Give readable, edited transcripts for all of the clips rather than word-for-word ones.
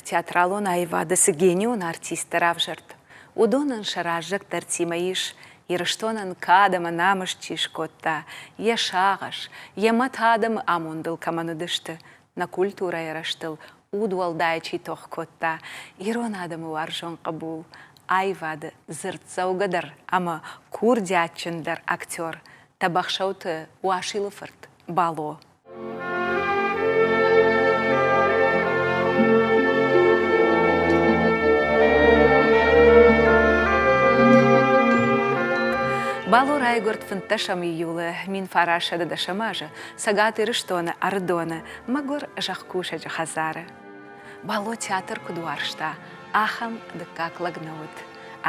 театралон аивады цы генион артисттӕ равзӕрд, уыдонӕн сӕ раззагдӕртимӕ ис, Ирыстонӕн кад ӕмӕ намыс чи скодта, йӕ сагъӕс, йӕ мӕт адӕмы амондыл кӕмӕн уыдысты, нӕ культурӕйы рӕзтыл удуӕлдай чи тох кодта, ирон адӕмы уарзон хъӕбул, аивады дзырддзӕугӕдӕр ӕмӕ курдиатджындӕр актер Тӕбӕхсӕуты Уасилы фырт Бало. Бало райгуырд фынддӕсӕм июлы 1910 азы Цӕгат Ирыстоны Ӕрыдоны мӕгуыр зӕхкусӕджы хӕдзары. Бало театр куыд уарзта, ахӕм дыккаг лӕг нӕ уыд.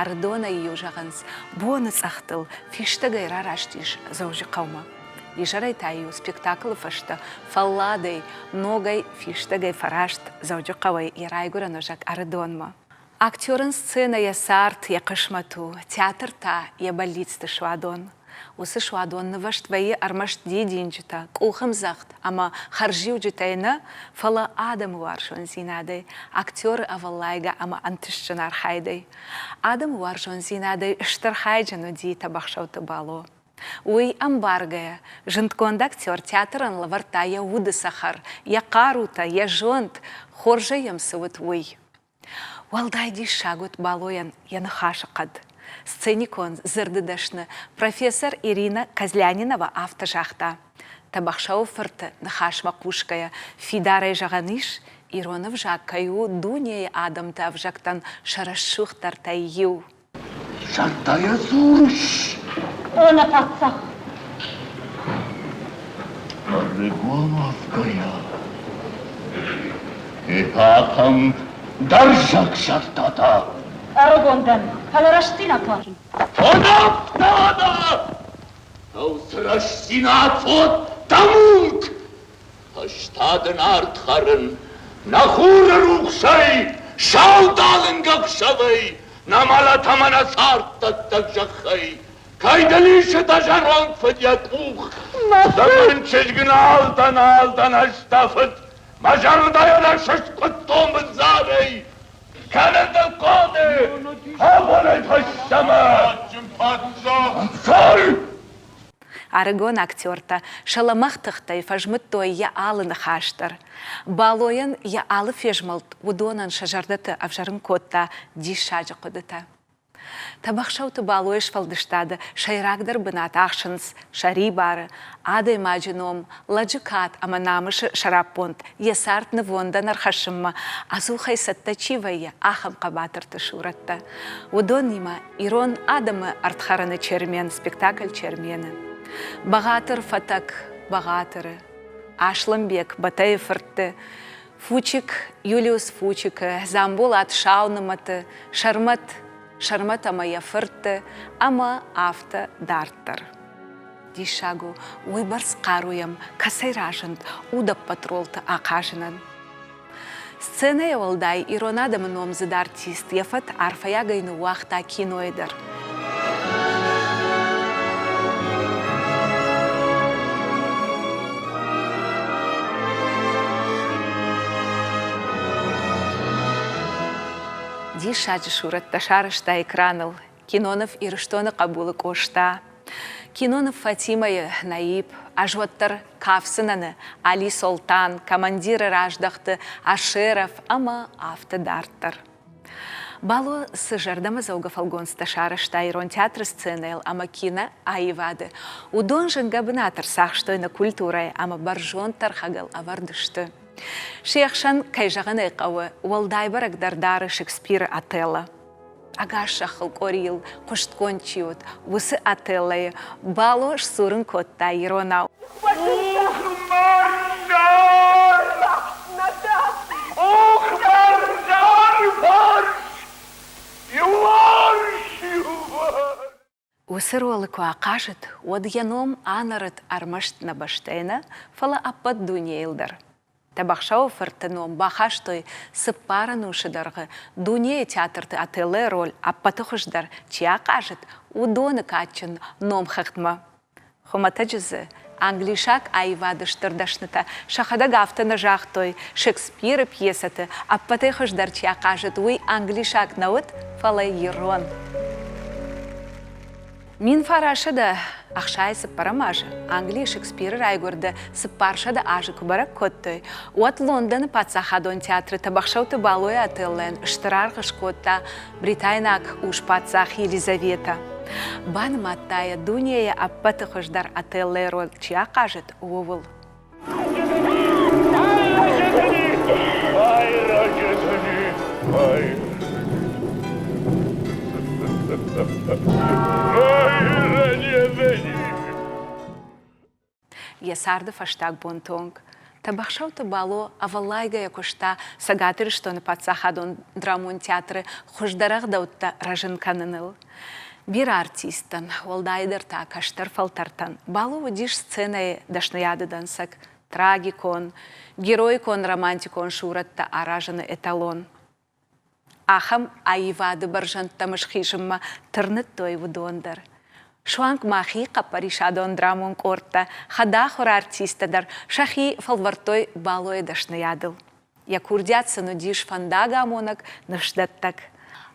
Ӕрыдонӕй-иу зӕгъынц, боны цъӕхтыл фистӕгӕй рараст ис Дзӕуджыхъӕумӕ. Изӕрӕй та-иу спектаклы фӕстӕ фӕлладӕй, ногӕй фистӕгӕй фӕраст Дзӕуджыхъӕуӕй йӕ райгуырӕн уӕзӕг Ӕрыдонмӕ. Актерӕн сценӕ йӕ цард, йӕ хъысмӕт у, театр та йӕ бӕллицты суадон. Уыцы суадон нывӕзт вӕййы ӕрмӕст дидинджытӕ, къухӕмдзӕгъд ӕмӕ хӕрзиуджытӕй нӕ, фӕлӕ адӕмы уарзондзинадӕй, актеры ӕвӕллайгӕ ӕмӕ ӕнтыстджын архайдӕй. Адӕмы уарзондзинадӕй стыр хайджын уыди Тӕбӕхсӕуты Бало. Уый ӕмбаргӕйӕ, зындгонд актер театрӕн лӕвӕрдта йӕ уды цӕхӕр, йӕ хъарутӕ, йӕ зонд, хорзӕй йӕм цы уыд, уый. Уӕлдай диссаг уыд Балойӕн йӕ ныхасы хъӕд. Сценикон дзырды дӕсны профессор Ирина Козлянинова афтӕ загъта: Тӕбӕхсӕуы фырты ныхасмӕ хъусгӕйӕ фидарӕй зӕгъӕн ис, ирон ӕвзаг кӕй у дунейы адӕмты ӕвзӕгтӕн сӕ рӕсугъддӕртӕй иу. Зӕрдӕйӕ дзурыс? О, нӕ паддзах! Ӕрыгон уӕвгӕйӕ, ахӕм дӕрзӕг зӕрдӕтӕ. Ӕрыгон дӕн, фӕлӕ рӕстдзинад уарзын. Фӕдӕфтӕ! Дӕу цы рӕстдзинад фод, дӕ мулк! Ӕз та дын ард хӕрын, нӕ хуры рухсӕй, саудалынг ӕхсӕвӕй, нӕ мӕлӕт ӕмӕ нӕ царддӕттӕг зӕххӕй, кӕй дыл исы дӕ зӕронд фыд йӕ къух. Дӕ мын чызг нал дӕ, нал дӕн ӕз дӕ фыд, мӕ зӕрдӕйӕн ӕз сыскъуыдтон бындзарӕй. Кӕнын дыл хъоды, абонӕй фӕстӕмӕ. Ӕнцой! Ӕрыгон актертӕ сӕ лӕмӕгъ тыхтӕй фӕзмыдтой йӕ алы ныхас дӕр. Балойӕн йӕ алы фезмӕлд уыдонӕн сӕ зӕрдӕты ӕвзӕрын кодта диссаджы хъуыдытӕ. Тӕбӕхсӕуты Балойы сфӕлдыстады сӕйрагдӕр бынат ахсынц сӕрибары, адӕймаджы ном, лӕджы кад ӕмӕ намысы сӕраппонд йӕ цард нывондӕн ӕрхӕссынмӕ ӕдзухӕй цӕттӕ чи вӕййы, ахӕм хъӕбатырты сурӕттӕ. Уыдонимӕ ирон адӕмы ӕрдхӕрӕны Чермен спектакль Чермены. Бӕгъатыр фӕтӕг Бӕгъатыры, Аслӕнбег Батайы фыртты, Фучик Юлиус Фучикы, Дзамболат Саунымӕты, Сӕрмӕт Сӕрмӕт ӕмӕ йӕ фыртты ӕмӕ афтӕ дарддӕр. Диссаг у, уыйбӕрц хъару йӕм кӕцӕй разынд удӕппӕт ролты ахъазынӕн. Сценӕйӕ уӕлдай ирон адӕмы номдзыд артист йӕ фӕд арфӕйагӕй ныууагъта кинойы дӕр. Диссаджы сурӕттӕ сарӕзта экраныл киноныв Ирыстоны хъӕбулы Къоста, киноныв Фатимӕйы Наиб, ӕз уӕддӕр кафдзынӕн-ы Али Солтан, командиры раздӕхты Ашеров ӕмӕ афтӕ дарддӕр. Бало цы зӕрдӕмӕдзӕугӕ фӕлгонцтӕ сарӕзта ирон театры сценӕйыл ӕмӕ киноаивады, уыдон зынгӕ бынат ӕрцахстой нӕ культурӕйы ӕмӕ бӕрзонд тӕрхӕгыл ӕвӕрд сты. Се хсӕн, кӕй зӕгъын ӕй хъӕуы, уӕлдай бӕрӕгдӕр дары Шекспиры Отелло. Ӕгас зӕххыл къорийыл хъуыстгонд чи уыд, уыцы Отеллойы Бало сдзурын кодта иронау. Уыцы ролы куы ахъазыд, уӕд йӕ ном анӕрыд ӕрмӕст нӕ бӕстӕйы нӕ, фӕлӕ ӕппӕт дунейыл дӕр. Тӕбӕхсӕуы фырты ном бахастой цыппар ӕнусы дӕргъы дунейы театрты Отеллойы роль ӕппӕты хуыздӕр чи ахъазыд, уыдоны кадджын номхыгъдмӕ. Хуымӕтӕджы дзы Англисаг аивады стыр дӕснытӕ сӕхӕдӕг афтӕ нӕ загътой, Шекспиры пьесӕты ӕппӕтӕй хуыздӕр чи ахъазыд, уый англисаг нӕ уыд, фӕлӕ ирон. 1964 азы Английы Шекспиры райгуырды 400 азы куы бӕрӕг кодтой, уӕд Лондоны паддзахадон театры Тӕбӕхсӕуты Балойы Отеллойӕн стыр аргъ скодта бритайнаг ус-паддзах Елизаветӕ. Банымадта йӕ дунейы ӕппӕты хуыздӕр Отеллойы роль чи ахъазыд, ууыл. Йӕ царды фӕстаг бонты онг Тӕбӕхсӕуты Бало ӕвӕллайгӕйӕ куыста Цӕгат Ирыстоны паддзахадон драмон театры хуыздӕр ӕгъдӕуттӕ рӕзын кӕныныл. Бирӕ артисттӕн, уӕлдайдӕр та кӕстӕр фӕлтӕртӕн, Бало уыдис сценӕйы дӕсныйады дӕнцӕг, трагикон, героикон романтикон сурӕттӕ аразыны эталон. Ахӕм аивады бӕрзӕндтӕм схизынмӕ тырныдтой уыдон дӕр. Суанг ма хихъӕппӕрисадон драмон къордтӕ, хӕдахуыр артисттӕ дӕр сӕхи фӕлвӕрдтой Балойы дӕсныйадыл. Йӕ курдиат сын уыдис фӕндагамонӕг, ныфсдӕттӕг.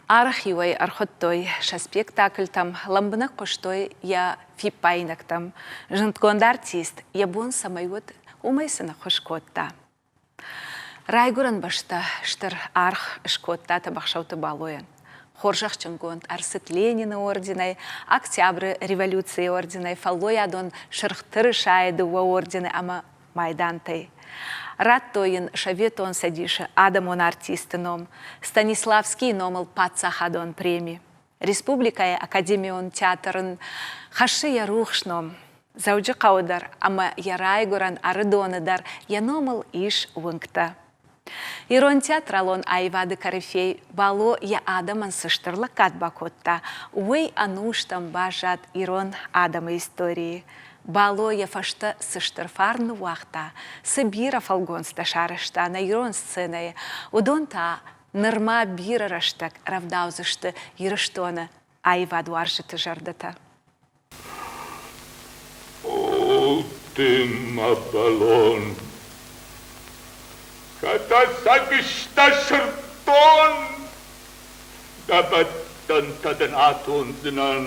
Арӕх-иу ӕй ӕрхуыдтой сӕ спектакльтӕм, лӕмбынӕг хъуыстой йӕ фиппаинӕгтӕм. Зындгонд артист йӕ бон цӕмӕй уыд, уымӕй сын ӕххуыс кодта. Райгуырӕн бӕстӕ стыр аргъ скодта Тӕбӕхсӕуты Балойӕн. Хорзӕхджынгонд ӕрцыд Ленины орденӕй, Октябры революцийы орденӕй, фӕллойадон Сырх тырысайы дыууӕ ордены ӕмӕ майдантӕй. Радтой йын Советон Цӕдисы адӕмон артисты ном, Станиславскийы номыл паддзахадон преми. Республикӕйы академион театр ын хӕссы йӕ рухс ном. Дзӕуджыхъӕуы дӕр ӕмӕ йӕ райгуырӕн Ӕрыдоны дӕр йӕ номыл ис уынгтӕ. Ирон театралон аивады корифей Бало йӕ адӕмӕн цы стыр лӕггад бакодта, уый ӕнустӕм баззад ирон адӕмы историйы. Бало йӕ фӕстӕ цы стыр фарн ныууагъта, цы бирӕ фӕлгонцтӕ сарӕзта нӕ ирон сценӕйы, уыдон та нырма бирӕ рӕстӕг рӕвдаудзысты Ирыстоны аивадуарзджыты зӕрдӕтӕ. О, ты мӕ бӕлон, кӕд ӕцӕг сдӕ сырддон, дӕ бӕттӕнтӕ дын атондзынӕн,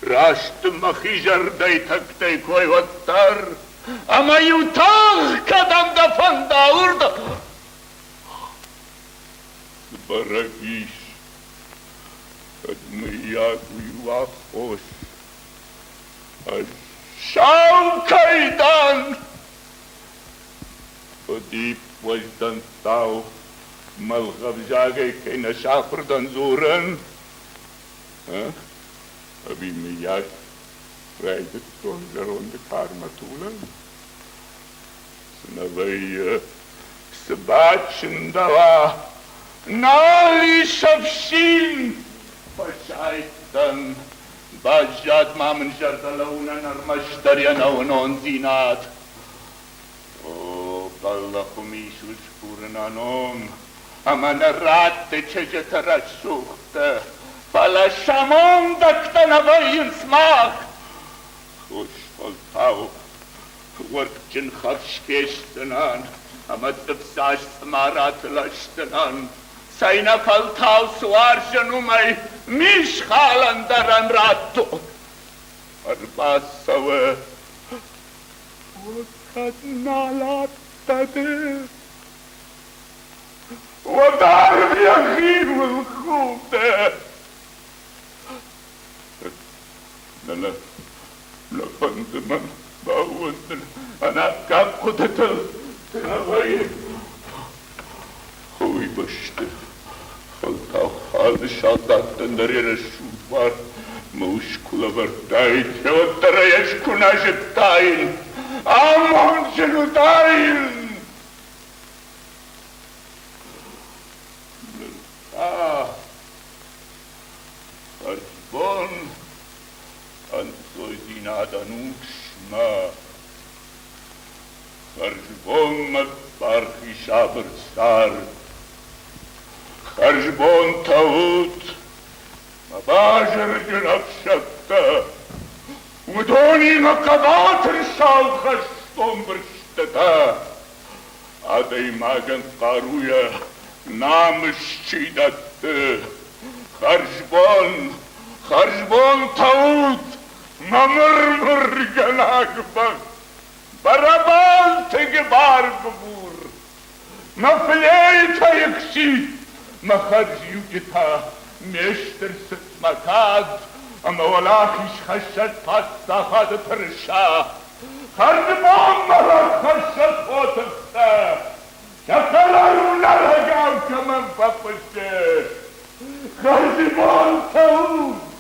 раст мӕхи зӕрдӕйы тӕгтӕй кой уӕддӕр, ӕмӕ-иу тагъд кӕдӕм дӕ фӕнда, уырдӕм. Цы бӕрӕг ис, кӕд мыййаг уый у аххос, ӕз сау кӕй дӕн? Фыдип уӕздӕнттау мӕлгъӕвзагӕй кӕй нӕ сахуыр дӕн дзурын, ӕви мыййаг райдыдтон зӕронды кармӕ тулын? Цы нӕ вӕййы, цы бачындӕуа, нал ис ӕфсин! Фӕсайдтӕн, баззад ма мын зӕрдӕлӕуынӕн ӕрмӕстдӕр йӕ нӕуынондзинад. О, бӕллӕх уым ис усгуры нӕ ном, ӕмӕ нӕ радты чызджыты рӕсугъдты, фӕлӕ сӕ мондӕгтӕ нӕ вӕййынц мах. Хос фӕлтау уӕртджын хӕфс фестдзынӕн ӕмӕ цъыфдзаст цъымараты лӕсдзынӕн. Цӕйнӕфӕлтау цы уарзын, уымӕй мисхалӕн дӕр ӕм радтон. Ӕрбацӕуы, о, кӕд нал адтӕ ды, уӕд арв йӕхиуыл худы. Нӕ, нӕ, нӕ фӕнды мӕн баууӕндын ӕнаккаг хъуыдытыл. Нӕ вӕййы. Уый бӕсты фӕлтау алы салдаттӕн дӕр йӕ рӕсугъд буар мӕ ус куы лӕвӕрдтаид, уӕддӕр ӕй ӕз куы нӕ зыдтаин, амондджын уыдаин. Ныр та Хӕрзбон, ӕнцойдзинадӕн усмӕ, Хӕрзбон, мӕ бархи сабыр цард. Хӕрзбонтӕ ут, мӕ базырджын ӕфсӕдтӕ! Уыдонимӕ хъӕбатыр сау хӕстон бырстытӕ. Адӕймагӕн хъаруйӕ намыс чи дӕтты. Хӕрзбон, хӕрзбон тӕут, мӕ мыр-мыргӕнаг бӕх! Барабанты гыбар-гыбур, мӕ флейтӕйы хситт, мӕ хӕрзиуджытӕ, ме стыр цыт, мӕ кад ӕмӕ уӕлахизхӕссӕг паддзахады тырыса. Хӕрзбонмӕ рахӕссӕг хотыхтӕ, сӕ хъӕрӕй нарӕгау кӕмӕн фӕхъуысы. Хӕрзбон цӕут!